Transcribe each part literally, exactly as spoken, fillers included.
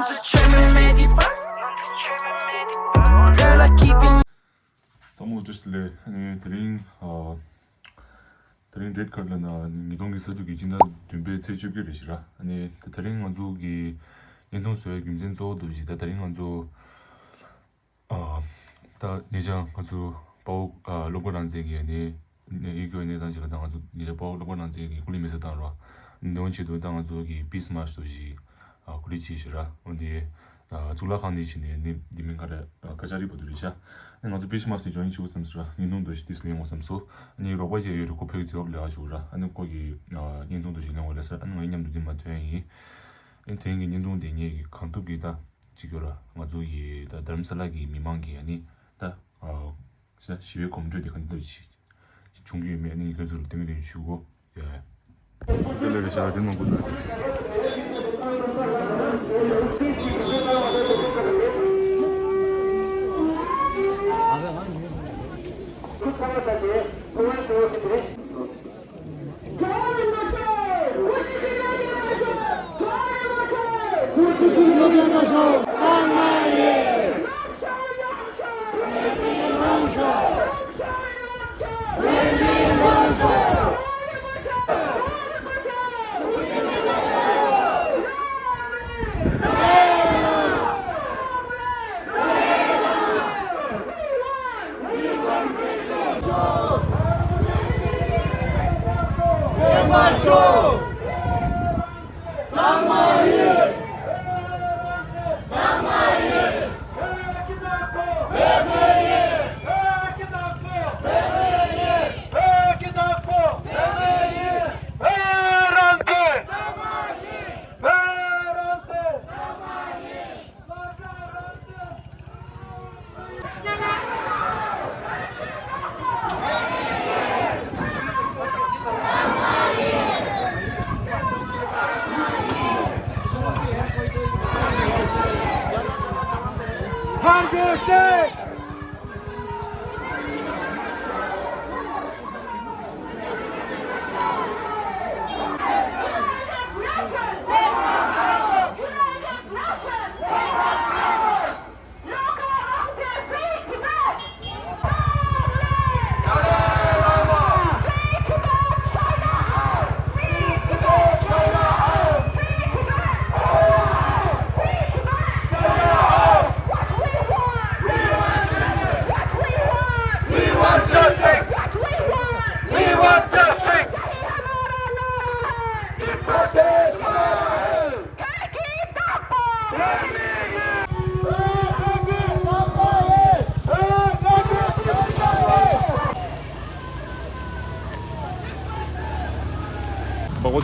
Once a chairman made it burn. Girl, I keep it. བསམ་བློ་བཀྲ་ཤིས་བདེ་ལེགས། ཨ་ནི་དེ་རིང་ཨ། དེ་རིང་ཌེཊ་ཁ་ལ་ན་ཉིས་སྟོང་གི་ས་བཅུ་གི་སྤྱི་ཟླ་བདུན་པའི་ཚེས་བཅོ་བརྒྱད་རེད་ཤག་ར། ཨ་ནི་ད་དེ་རིང་ང་ཚོ་གི་བརྙན་ཐུང་བཟོ་བའི་རྒྱུ་མཚན་གཙོ་བོ་དེ་ཅིག་ད་དེ་རིང་ང་ཚོ་ཨ། ད་ཉེ་ཆར་ང་ཚོ་དཔའ་བོ་ཨ། བློ་དགའ་རང་བཙན་གྱི་ཨ་ནི་ཡིད་སྐྱོ་གནས་སྟངས་ཅིག་ལ་ད་ང་ཚོ་ཉེ་ཆར་དཔའ་བོ་བློ་དགའ་རང་བཙན་གྱི་སྐུ་ལུས་མེ་སྲེག་བཏང་ར། འདི་བོ་ཆེད་དུ་ད་ང་ཚོ་གི་པིས་མཱར་ཆི་དེ་ཅིག་ཨ། གོ་སྒྲིག་བྱས་ཤག་ར། འོན་ཏེ་ཨ། གཙུག་ལག་ཁང་ནས་ཕྱིན་ནས་ནི་འདི་མིན་ག་རེ་ཨ། ཀ་ཅ་རི་བར་དུ་རེད་ཤག་ཨ་ནི་ང་ཚོ་པིས་མཱར་ཆི་ཇོ་ཡིན་བྱེད་དགོས་བསམ་སོང་ར། བརྙན་ཐུང་འདི་ཞིག་ཏིས་ལེན་དགོས་བསམ་སོང་། ཨ་ནི་རོགས་པ་ཅིག་ཡོད་རེད། ཁོ་ཕ་གི་དུས་བབ་ལས་ཀ་བྱེད་ར། ཨ་ནི་ཁོ་གི་ཨ། བརྙན་ཐུང་འདི་ཞིག་ལེན་དགོས་ལབ་ས། ཨ་ནི་ང་ཡི་མཉམ་དུ་འདི་མ་ཐོན་ཡིན། ཨ་ནི་དེ་རིང་གི་བརྙན་ཐུང་འདི་ངས་གི་གང་ཐུབ་ཀྱིས་ད་ཅིག་ཡོད་ར། ང་ཚོ་གི་ད་དྷ་རམ་ས་ལ་གི་མི་མང་གི་ཨ་ནི་ད་ཨ། ཞི་བའི་གོམ་བགྲོད་དེ་ག་འདྲ་ཞིག་བྱུང་གི་ཡོད་མེད་ཨ་ནི་ཁྱོད་ཚོ་ལ་སྟོན་གི་ཡིན། ཞུ་གོ། ཡ་ཡ། དེ་ལས་ཀྱི་བྱ་བ་དེ་མང་པོ་འདུག་པགས་པ་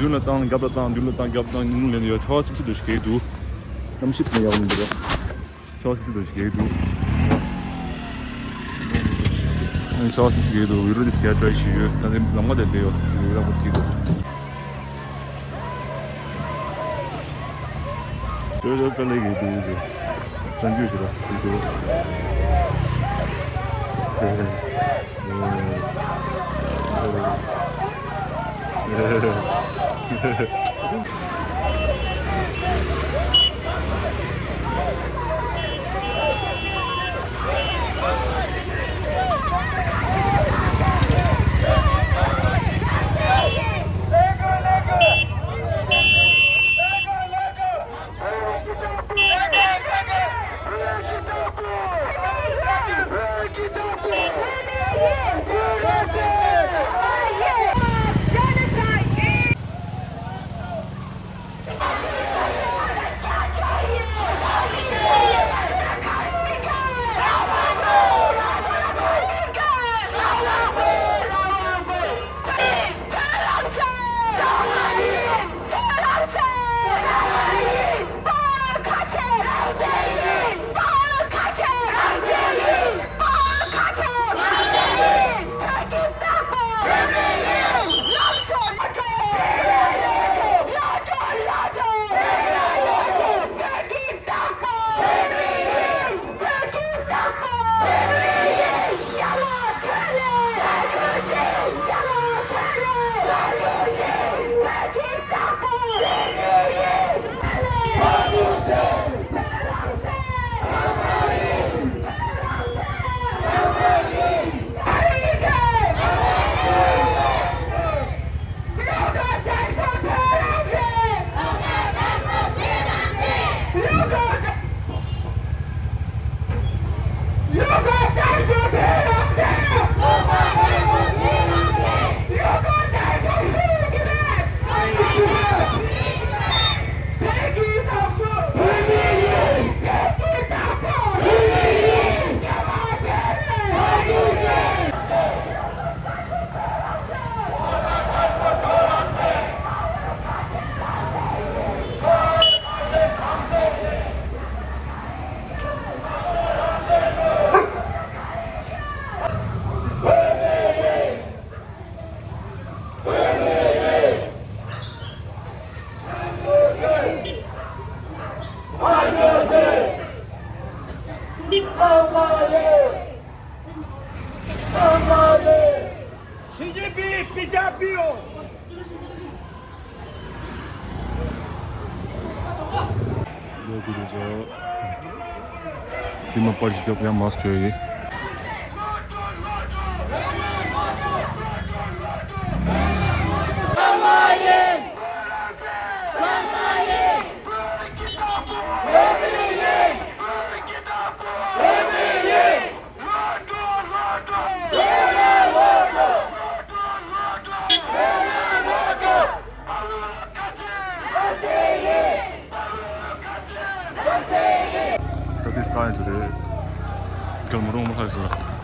མདུན་ལ་བཏང་རྒྱབ་ལ་བཏང་མདུན་ལ་བཏང་རྒྱབ་བཏང་ཉུང་ཉུང་ལེན་ཡོད། ཆར་པ་སིབ་སིབ་འདྲ་ཞིག་རྒྱག་འདུག་གནམ་གཤིས་ནི་ཡག་པོ་མི་འདུག་ཆར་པ་སིབ་སིབ་འདྲ་ཞིག་རྒྱག་འདུག་ཆར་པ་སིབ་སིབ་རྒྱག་འདུག་ཝི་རོ་དིས་རྒྱག་ཊ་རའི་བྱེད་ཡོད། ད་ནི་ལམ་ཁ་དེ་བསྡད་ཡོད། ཝི་རོ་པོ་ཐིག་འདུག་ཅོ་ཅོ་དཀའ་ལས་ཀྱི་འདུག་ཟེར། སང་རྒྱུད་ཞིག་ལ་འདུག་ཞི་ཅིན་ཕིང་དཔེ་ཆ་ཕུལ་ཡོང་། ལོ་དགུ་རུ་ཟོ། དེ་མ་པར་ཞིག་ཡང་མ་སྤྲོད་ཡིན། ད་དེ་སྐ་ཡིན་ཟེར་རེད། གལ་མོ་རོང་མོ་ལྷ་ཡིན་ཟེར།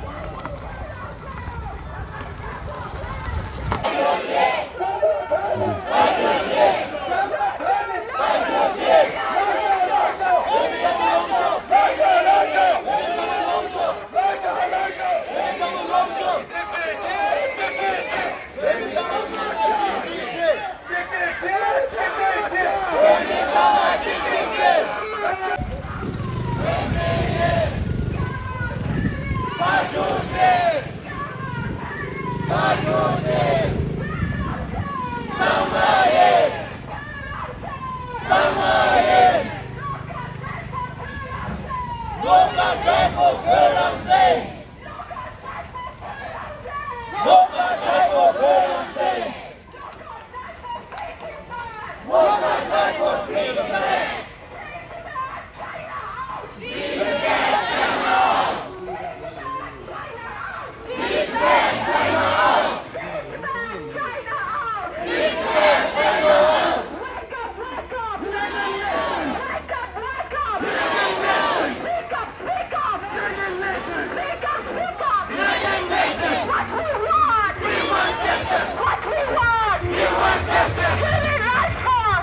Speak up, speak up! United Nations! What we want! We want justice! What we want! We want justice! Human rights for!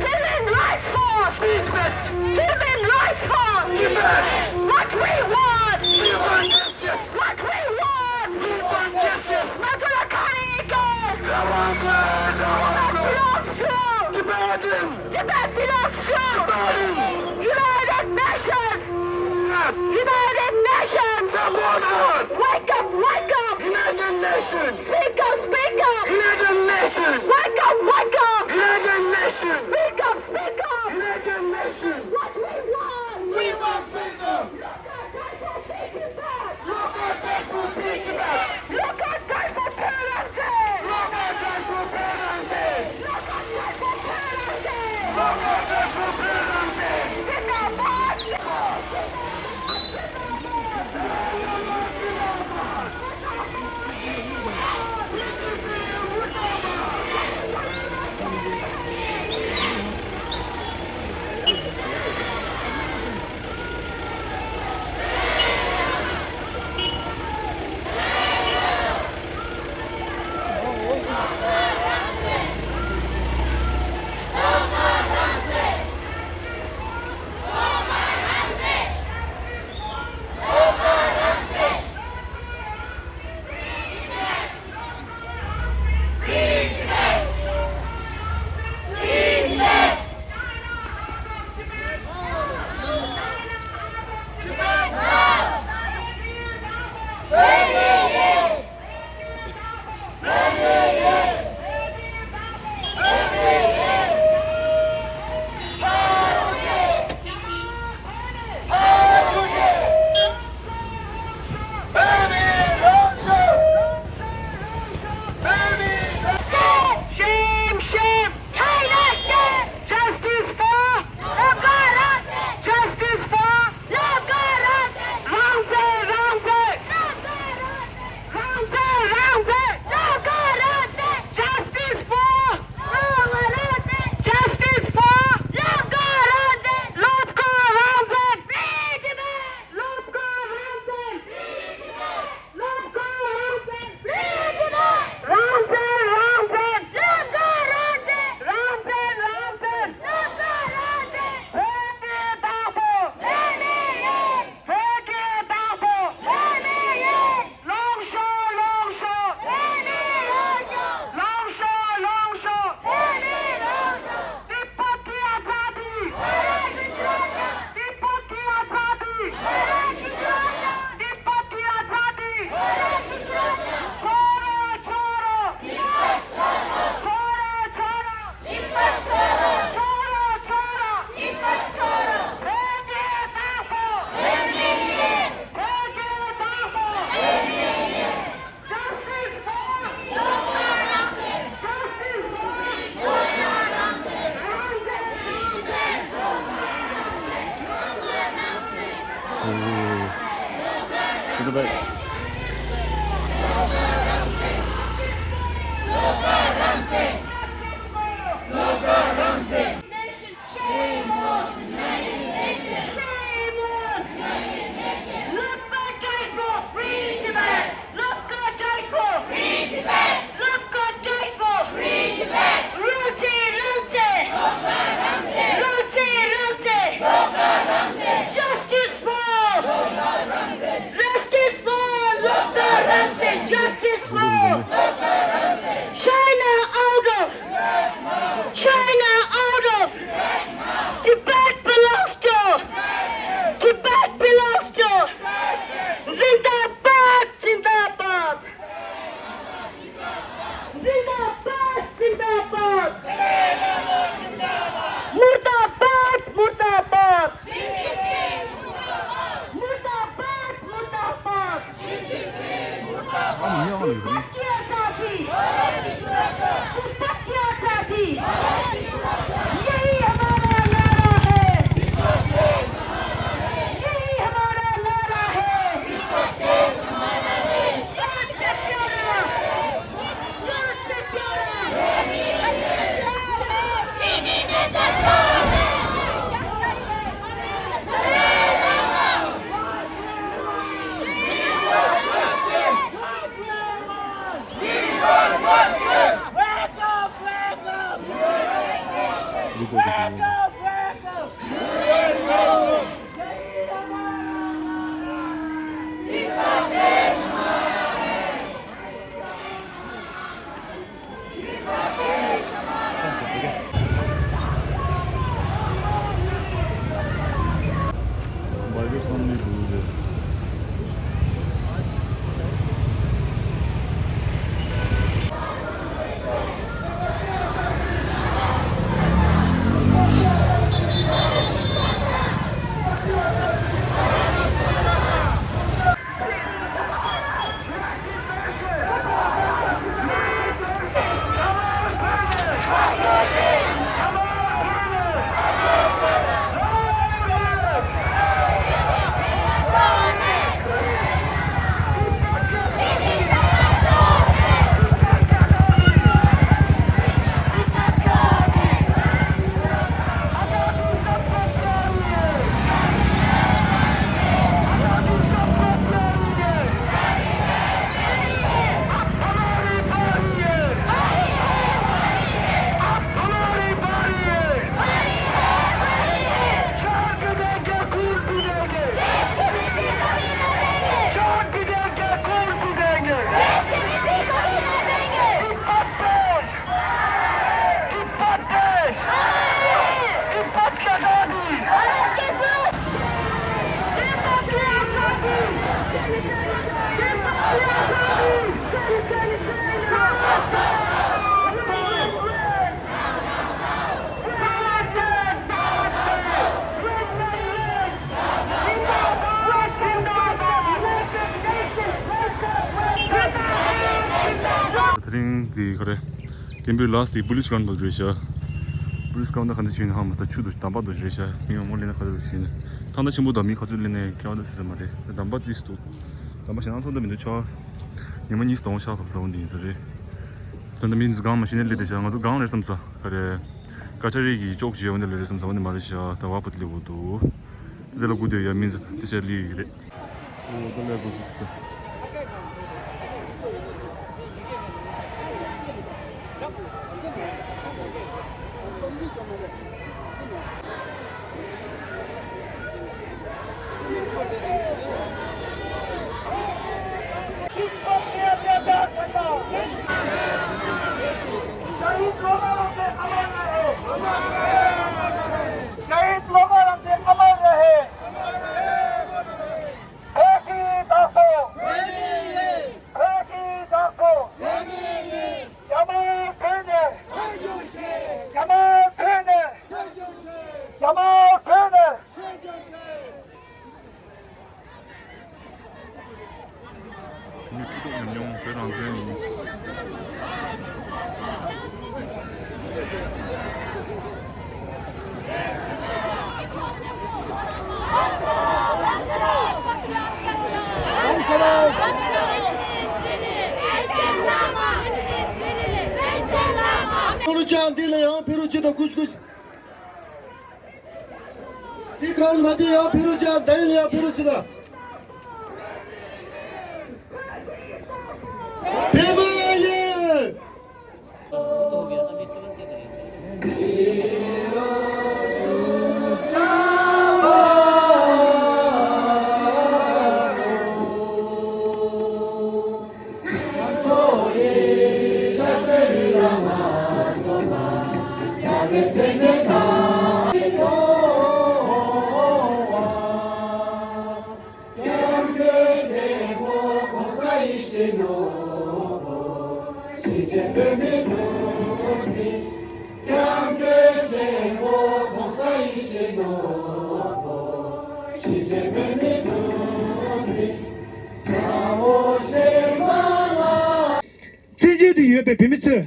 Human rights for! Tibet! Human rights for! Tibet! What we want! We want justice! What we want! We want justice! Maturakaike! Kawanka! Kawanka! Belongs to! Tibetan! Tibet belongs to United Nations! United Nations! Wake up, wake up! United Nations! Speak up, speak up! United Nations! Wake up, wake up! United Nations! Speak up, speak up! United Nations! What we want! We want freedom! Look at that for freedom! To the back. Shame on! Shame on! Look for Jaipur! Free Tibet! Look for Jaipur! Free Tibet! Look for Jaipur! Free Tibet! Rungte! Rungte! Rungte! Rungte! Justice for! Justice for! Look for Rungte! Justice for! China out of China out of Tibet belongs to Tibet belongs to Zindabad, Zindabad. Zindabad, Zindabad. Murdabad, Murdabad. Murdabad, Murdabad. Tibet की आजादी! भारत की सुरक्षा! तिब्बत की आजादी! भारत की सुरक्षा! यही हमारा नारा है! यही हमारा नारा है! जान से प्यारा! जान से प्यारा! तिब्बत देश! तिब्बत की आजादी! तिब्बत की आजादी! तिब्बत की आजादी! དེ་རིང་གི་ག་རེ། སྐད་འབོད་ལ་སི་པུ་ལིས་གྷ་རན་དུ་འགྲོ་ཤག་པུ་ལིས་གྷ་རན་དུ་ག་འདྲ་བྱས་ནས་ཧ་མ་སྟ་ཆུ་དུ་དམ་པ་དུ་འགྲོ་ཤག་མི་མང་པོ་སླེབས་ན་ག་འདྲ་བྱས་ནས་ཐང་ཐང་ཆེན་པོ་དང་མི་ག་ཚོད་སླེབས་ནས་ཁྱད་པར་དུ་ཤེས་ས་མ་རེད། དམ་པ་ཏིས་འདུག་དམ་པ་ཞེ་ནང་ཚོགས་འདུ་མི་འདུག་ཆོག་ཉི་མ་གཉིས་སྟོང་ཤག་གབ་ས་འོ་འདི་ཡིན་ས་རེད། ད་ལྟ་མི་འདི་ཚོ་སྒང་མ་ཤི་ནས་སླེབས་བསྡད་ཤག་ང་ཚོ་སྒང་ལ་རེད་བསམ་ས་ག་རེ། ཀ་ཅ་རི་གི་ཅོག་བྱས་འོ་འདི་ལ་རེད་བསམ་ས་འོ་འདི་མ་རེད་ཤག་ད་བ་པོ་དེ་སླེབས་འོ་འདུག་དེ་ལ་སྒུག་སྡོད་ཡ་མི་ཚོ་དེ་ཤ་ལི་ཡི་རེད། ཨོ་ད་ལས་སྒོ་ཚུགས་སོ། शहीद लोगांवांगसे अमर रहे। शहीद लोगांवांगसे अमर रहे। Peki Gakpo. Peki Gakpo. Jamal Pöne. Jamal Pöne. Jamal Pöne. དེ་ནི་སྤྱི་ཚོགས་ཉམས་མྱོང་བོད་རང་བཙན་ཡིན། དང་ཀུཤ་ཀུཤ། དེ་གང་མ་དེ་ཡང་ཕི་རུ་ཅི་ཨ་ད་ཡིན་ཡང་ཕི་རུ་ཅི་ད། དེ་མ་ཡིན། བཙན་བྱོལ་དུ་ཡོད་པའི་བོད་མི་ཚོས།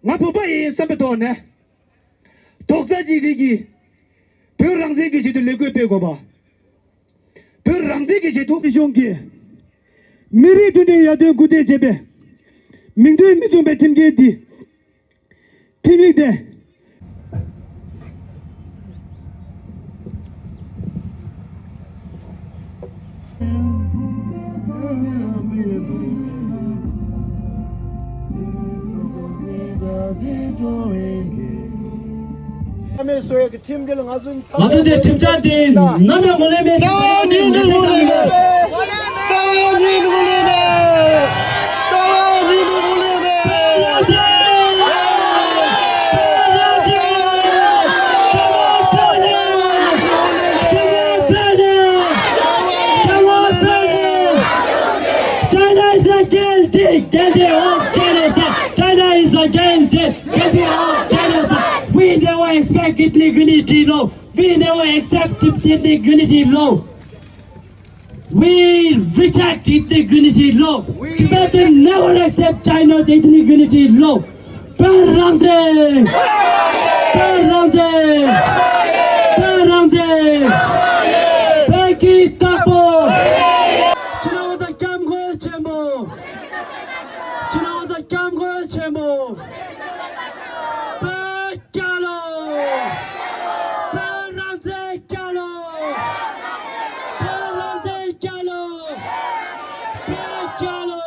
ང་བོད་པ་ཡིན་བསམ་པའི་ཐོག་ནས། རྡོག་རྩ་གཅིག་སྒྲིལ་གྱིས། བོད་རང་བཙན་གྱི་ཆེད་དུ་ལས་འགུལ་སྤེལ་དགོས་པ། བོད་རང་བཙན་གྱི་ཆེད་དུ། སྲིད་གཞུང་གིས། མི་རིགས་མཐུན་སྒྲིལ་ཡར་ཐོན་སྐུལ་འདེད་བྱེད་པའི། མིང་དོན་མི་མཚུངས་པའི་ཁྲིམས་འགལ་འདི། ཁྲིམས་ཡིག་དེ། ང་ཚོ་དེ་ཁྲིམས་འཆར་དེ་ནམ་ཡང་ངོས་ལེན་མེད་ཟེར། རྩ་བ་ནས་ངོས་ལེན་མེད། རྩ་བ་ནས་ངོས་ལེན་མེད། རྩ་བ་ནས་ངོས་ལེན་མེད། China is against it. Guilty of genocide. China is against it. Guilty of genocide. We never expect ethnic unity, no. We never accept ethnic unity, no. We reject ethnic unity, no. Tibetan never accept China's ethnic unity, no. བོད་རང་བཙན། བོད་རང་བཙན། བོད་རང་བཙན། བོད་ཀྱི་བདག་པོ། ཕྱི་ནང་ས་སྐྱབས་མགོན་ཆེན་པོ། ཕྱི་ནང་ས་སྐྱབས་མགོན་ཆེན་པོ། བོད་རྒྱལ་ལོ། བོད་རང་བཙན་རྒྱལ་ལོ། བོད་རང་བཙན་རྒྱལ་ལོ། བོད་རྒྱལ་ལོ།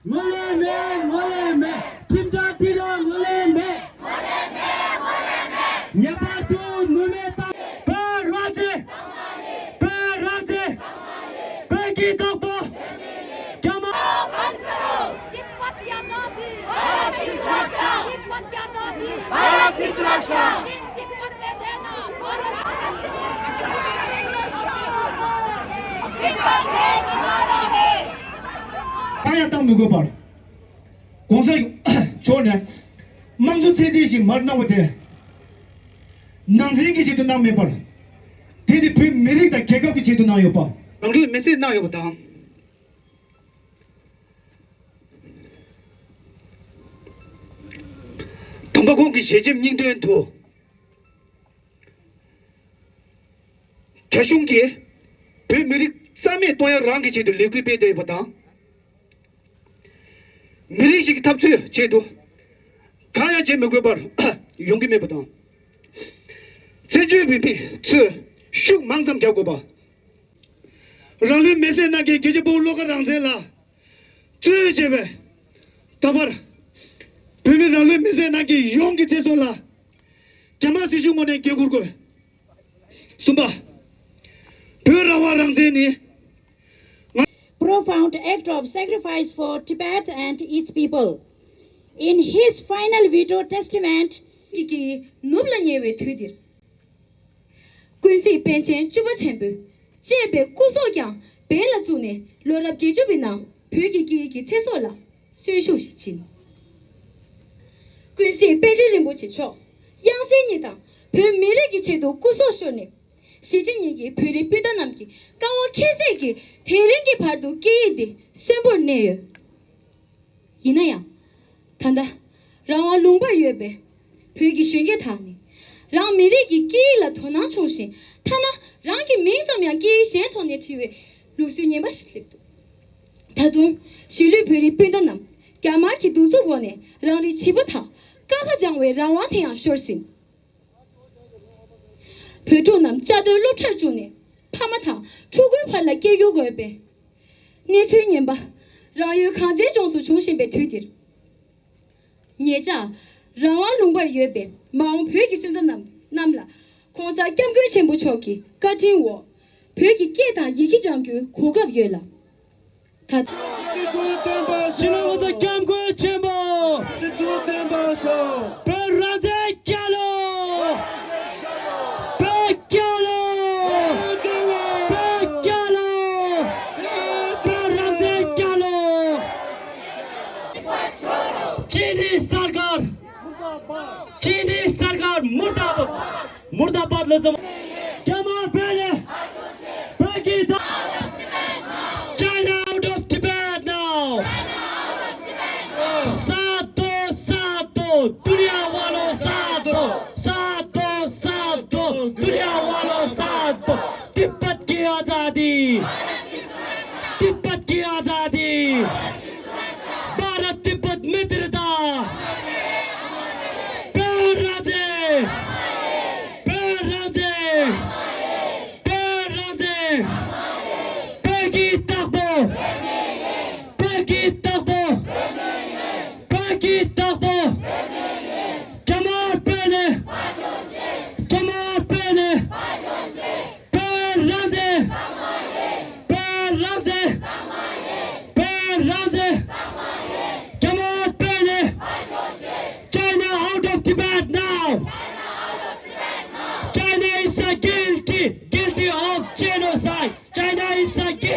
ངོས་ལེན་མེད། ངོས་ལེན་མེད། ཁྲིམས་འཆར་འདི་ལ་ངོས་ལེན་མེད། ངོས་ལེན་མེད། ངོས་ལེན་མེད། ངེས་པར་དུ་ནུས་མེད་དང་། བོད་རང་བཙན། བོད་རང་བཙན། བོད་ཀྱི་བདག་པོ། རྒྱ་དམར། तिब्बत की आजादी। भारत की सुरक्षा। तिब्बत की आजादी। भारत की सुरक्षा। चीन तिब्बत में रहना। भारत ད་ཡང་བཏང་མི་དགོས་པར། གོང་ས་མཆོག་ནས་དམངས་གཙོ་ཚད་ལྡན་ཞིག་མར་གནང་བ་དེ། ནང་འཛིང་གི་ཆེད་དུ་གནང་མེད་པར། དེ་ནི་བོད་མི་རིགས་དང་རྒྱལ་ཁབ་ཀྱི་ཆེད་དུ་གནང་ཡོད་པ། རང་ལུས་མེར་སྲེག་གནང་ཡོད་པ་དང་། དམ་པ་ཁོང་གི་ཞལ་ཆེམས་སྙིང་དོན་དུ། རྒྱ་གཞུང་གིས་བོད་མི་རིགས་རྩ་མེད་གཏོང་ཡ་རང་གི་ཆེད་དུ་ལས་འགུལ་སྤེལ་བསྡད་ཡོད་པ་དང་། མི་རིགས་ཤིག་གི་འཐབ་རྩོད་ཆེད་དུ་གང་ཡང་བྱེད་མི་དགོས་པར་ཡོང་གི་མེད་པ་དང་། བཙན་བྱོལ་བོད་མི་ཚོས་ཤུགས་མང་ཙམ་རྒྱག་དགོས་པ། རང་ལུས་མེར་སྲེག་གནང་མཁན་རྒྱལ་གཅེས་དཔའ་བོ་བློ་དགའ་རང་བཙན་ལགས་གཙོས་བྱས་པའི་ད་བར་བོད་མི་རང་ལུས་མེར་སྲེག་གནང་མཁན་ཡོངས་ཀྱི་ཚེ་སྲོག་ལ་རྒྱ་དམར་སྲིད་གཞུང་ངོས་ནས་འགན་འཁུར་དགོས། གསུམ་པ། བོད་རང་དབང་རང་བཙན་ནི། Profound act of sacrifice for Tibet and its people. In his final video testament, ཀྱི་ནུབ་ལ་ཉེ་བའི་དུས་འདིར། ཀུན་གཟིགས་པཎ་ཆེན་བཅུ་པ་ཆེན་པོས་གཅེས་པའི་སྐུ་སྲོག་ཀྱང་འབེན་ལ་བཙུགས་ནས་ལོ་རབས་བརྒྱད་ཅུ་པའི་ནང་བོད་ཀྱི་སྐད་ཡིག་གི་ཚེ་སྲོག་ལ་གསོན་ཤུགས་ཤིག་སྦྱིན། ཀུན་གཟིགས་པཎ་ཆེན་རིན་པོ་ཆེ་མཆོག་དབྱངས་གསལ་ཉིད་དང་བོད་མི་རིགས་ཀྱི་ཆེད་དུ་སྐུ་སྲོག་ཤོར་ནས། གཞིས་བྱེས་གཉིས་ཀྱི་བོད་རིགས་སྤུན་ཟླ་རྣམས་ཀྱི་དཀའ་བ་ཁྱད་བསད་ཀྱིས་དེ་རིང་གི་བར་དུ་སྐད་ཡིག་འདི་གསོན་པོར་གནས་ཡོད། ཡིན་ན་ཡང་། ད་ལྟ། རང་དབང་ལུང་པར་ཡོད་པའི་བོད་ཀྱི་གཞོན་སྐྱེས་དག་ནི། རང་མི་རིགས་ཀྱི་སྐད་ཡིག་ལ་དོ་སྣང་ཆུང་ཞིང་། ཐ་ན་རང་གི་མིང་ཙམ་ཡང་སྐད་ཡིག་གཞན་ཐོག་ནས་བྲིས་པའི་ལུགས་སྲོལ་ངན་པ་ཞིག་སླེབས་འདུག་ད་དུང་གཞིས་ལུས་བོད་རིགས་སྤུན་ཟླ་རྣམས་ རྒྱ་དམར་གྱི་གདུག་རྩུབ་འོག་ནས་རང་རིགས་བྱིས་པ་དག་ཀ་ཁ་སྦྱང་བའི་རང་དབང་དེ་ཡང་ཤོར་ཟིན། བོད་ཕྲུག་རྣམས་བཅའ་སྡོད་སློབ་གྲྭར་བཅུག་ནས་ཕ་མ་དང་ཕྲུ་གུའི་བར་ལ་སྐད་སྒྱུར་དགོས་པས། གནས་ཚུལ་ངན་པ་རང་ཡུལ་གངས་ཅན་ལྗོངས་སུ་འབྱུང་བཞིན་པའི་དུས་འདིར། ཉེ་ཆར་རང་དབང་ལུང་པར་ཡོད་པའི་མ་འོངས་བོད་ཀྱི་སོན་རྩ་རྣམས་རྣམས་ལ་༸གོང་ས་༸སྐྱབས་མགོན་ཆེན་པོ་མཆོག་གི་བཀའ་དྲིན་འོག་བོད་ཀྱི་སྐད་དང་ཡི་གེ་སྦྱང་རྒྱུའི་གོ་སྐབས་ཡོད་ལ། ད། སྤྱི་ནོར་༸གོང་ས་༸སྐྱབས་མགོན་ཆེན་པོ། བོད་རང་བཙན་རྒྱལ་ལོ། བོད་རྒྱལ་ལོ། བོད་རྒྱལ་ལོ། བོད་རང་བཙན་རྒྱལ་ལོ། چینی سرکار، چینی سرکار مردہ باد، مردہ باد لازم۔ کیا مار پہلے؟ پاکستان۔ China out of Tibet now. ساتھ دو، ساتھ دو، دنیا والوں ساتھ دو، ساتھ دو، ساتھ دو، دنیا والوں ساتھ دو۔ تبت کی آزادی، تبت کی آزادی۔ भारत तिब्बत मित्रता। प्यार राजे, प्यार राजे, प्यार राजे। Peki takbo, peki takbo, peki takbo। Jamal pene, Jamal pene। བོད་རང་བཙན། བོད་རང་བཙན། བོད་རང་བཙན། རྒྱ་དམར་པས་ནི། China out of Tibet now. China is a guilty, guilty of genocide. China is a guilty.